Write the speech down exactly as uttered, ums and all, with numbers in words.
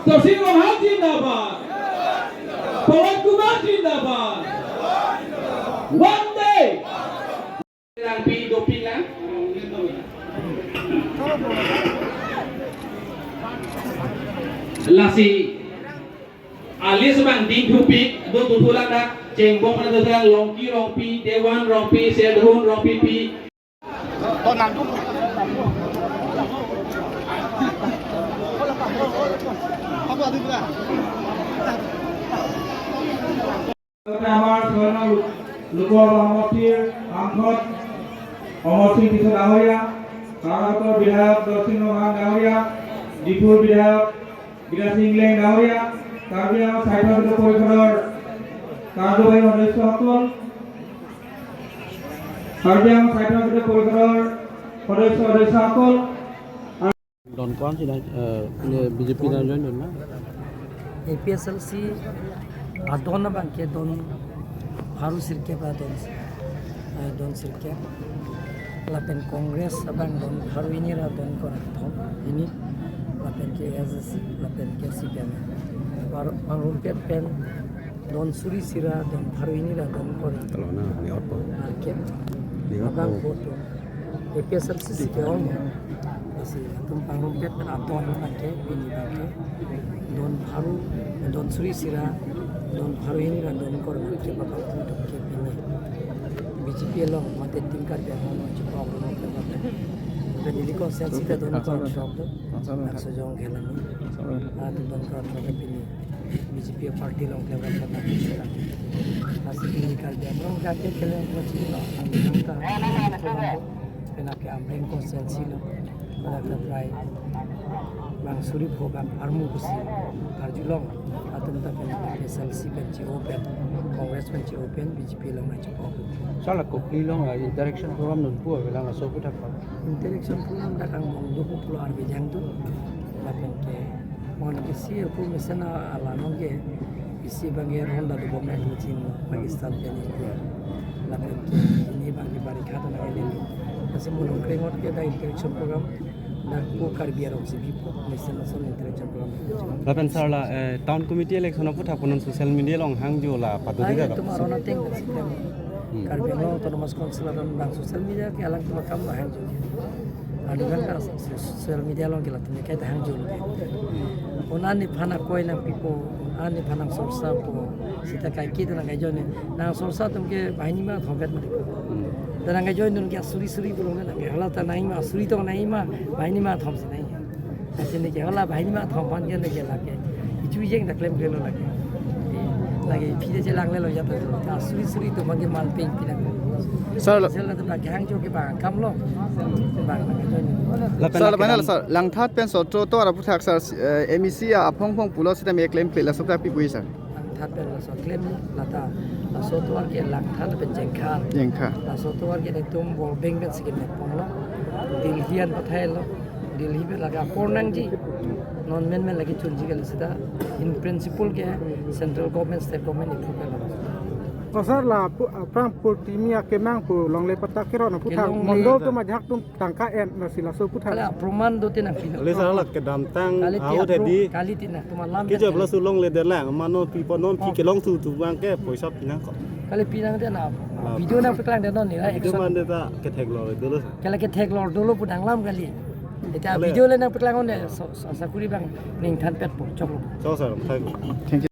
Sasing Ronghang zindabad. Pawan Kumar zindabad. Vande. Langpi dopik lang. Lasi alis bang ding thupik do tuthu lang dak chengbong mana do lang Rongki Rongpi, Dewan Rongpi, Sedhun Rongpipi. আমাৰ স্বৰ্ণ লোক-, লোকসভা সমষ্টিৰ সাংসদ অমৰ সিং টিছ' ডাঙৰীয়া, তাৰকাগড়ৰ বিধায়ক দৰসিং ৰংহাং ডাঙৰীয়া, ডিফুৰ বিধায়ক বিকাশ সিং ইংলেং ডাঙৰীয়া, কাৰ্বি আংলং স্বায়ত্তশাসিত পৰিষদৰ কাৰ্যবাহী সদস্যসকল, কাৰ্বি আংলং স্বায়ত্তশাসিত পৰিষদৰ সদস্য সদস্যাসকল, Don ko-an si na, eh, ne B J P na join dun na? A P H L C adon abang ke don pharo sirkep adon, eh, don sirkep. Lapen Congress abang don pharo hini ra don kor-an thom hini. Lapen ke A S D C, lapen ke C P I M. Pharo, pharo sirkep pen don suri isi ra don pharo hini ra don kor-an. Kalau na, ni otpo. Market. Ni otpo. Abang vote. A P H L C si ke-ong. Lasi latum pangrumpet pen adon abang ke, pini abang ke. Don pharo, don suri isi ra, don pharo hini ra don kor-an ke abang atum ke pini. B J P along mate tin Karbi Anglong along chepok along ke mate. Pen ili constituency ta don kor-an shop tu. Laso jong ke lani. Ah, tu don kor-an shop pini. B J P party along ke abang kena. Lasi pini Karbi Anglong ke ake kele ko chini lo. Ang ta. Pini ke Amreng constituency lo. Pada ta prai bang suri pho bang armu kusi. Karjulong atum ta pen A P H L C pen chi-o pen, Congress pen chi-o pen, B J P along na chi-o pen. Sala Kopili along, ah, interaction program nonpu avelang laso aphuthak pa. Interaction program dak angbong do pulo arve jang tu. Lapen ke mon ke si aku mesen alam ke isi abang ke ronda do bom na chin Pakistan pen India. Lapen ke ini abang ke barikha ta nang lelo. Lasi mo nongkreng ot ke dak interaction program dak ko Karbi arong si bipo mesen lason interaction program. Lapen sala, eh, town committee election aphuthak pu non social media along hangjo la patu. Ai, dida to. Atum aron ateng si kan. Hmm. Karbi Anglong Autonomous Council aron abang social media ke alang atum akam hangjo. Adu kan ta social media along ke latum ke ta hangjo lo ke. Ko-an nephan akoi nangpipo, ko-an nephan nangsorsapo, seta kaike ta nangkaijoine. Nangsorsa atum ke banghini ma thom vet mati ko. Hmm. Ta nangkaijoine ke asuri suri pulo nangke. Hala ta nangji ma asuri tong nangji ma banghini ma thom si nangji. Lasi neke hala banghini ma thom aphan ke neke lake. Ichu ijeng ta klemklelo lake. Lake phi ta chelanglelo ya ta. Ta suri suri atum abang ke man peng pina. Sir, la- Sir, latum abang ke hangjo ke bang akam lo. Bang akam lo. Lapen sir, lake lapen lam- sir, Langthat pen Sotro atovar aphuthak sir, eh, M E C aphong phong pulo seta me klemkle laso aphuthak pi pu sir. Langthat pen laso klem lata laso atovar ke Langthat pen Jengkha. Jengkha. Laso atovar ke netum World Bank pen si kemepon lo. Delhi an pathailo. Delhi pen lake apor nangji. Non menmen lake chunji kali seta. In principle ke central government, state government approve lo. O sir, la pu-, aphrang purtimi akemang pu longle patta keron aphuthak kelongle mondol atum ajahak atum tangka en na si laso aphuthak. Kali aproman do te nangpi nang. Kali sir, la kedamtang kali ti ahut apro-, hedi. Kali ti nangtum alam kejap pen laso longle derlang, mano pipo non pi, oh, kelong thu thu abang ke poisa pi nangkok. Kali pi nang te na. La video nangpaklang de non ni, la video action. Man de ta ketheklong dolo. Kali ketheklong dolo pu nanglam kali. Eta kali video le nangpaklang on de, so, so, sakuri abang ningthan petpo, choklo. Chok sir, thank you. Thank you.